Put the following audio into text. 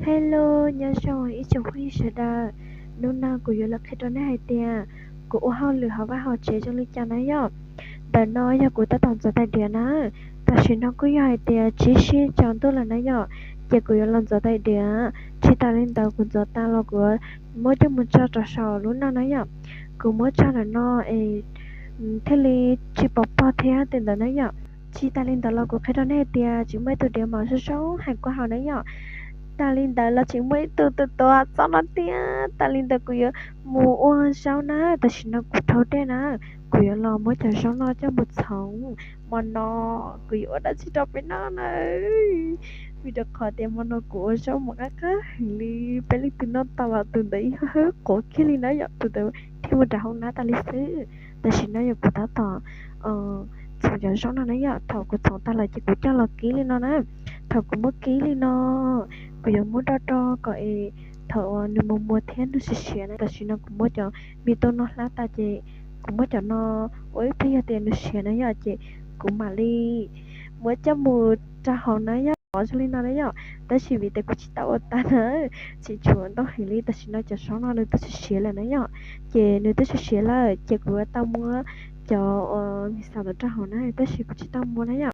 Hello, nyob zoo ib tsoom phooj ywg sawv daws. Hnub no kuv yuav los qhia rau nej hais tias kuv ua hauj lwm hauv vaj hauv tsev zoo li cas na yom. Ntawm no yog kuv tab tom ntxuav tais diav na. Tam sim no kuj yog hais tias tsib sij tsaus ntuj lawm na yom, ces kuv yuav los ntxuav tais diav. Tsis tas li ntawd kuv ntxuav tas los kuv muab coj mus tso rau saum lub no na yom. Kuv muab tso ntawm no es thiaj li tsis pom pog thiab tej ntawd na yom. Tsis tas li ntawd los kuv qhia rau nej hais tias tseem muaj ib tug diav mos zoo zoo heev kuv hauv na yom. Tas li ntawd los tseem muaj ib tug tus tuav txob no thiab. Tas li ntawd kuv yuav mus ua zaub na. Tam sim no kuv dhau dej na, kuv yuav los muab cov zaub no coj mus txhoov hmo no. Kuv yuav ua dab tsi rau peb noj na? Vim rau qhov tias hmo no kuv ua zaub mos qab qab heev li, peb leej twg noj tau los tus ntawd ib hwb quav kiag li na yom, tus ntawd thiaj mus rau hauv nab tas li xwb. Tam sim no yog kuv tab tom txhoov cov zaub no na yom. Thaum kuv txhoov tas lawm ces kuv coj los kib li no na. Thaum kuv muab kib li no, kuv yuav muab do do kom es thaum nws mus muag thiab nws siav siav na. Tam sim no kuv muab cov me tub no hlab tas ces kuv muab cov no ua ib pliag, yog tias nws siav na yom ces kuv mam li muab coj mus rau hauv na yom. Zoo li no na yom. Tab sis vim tias kuv tsis tau ua tas na, tseem tshuav ntau heev li. Tam sim no cov zaub no nws twb siav siav lawm na yom. Ces nws twb siav siav lawm ces kuv yuav tau muab cov me xav ntawd rau hauv na, tab sis kuv tsis tau muab na yom.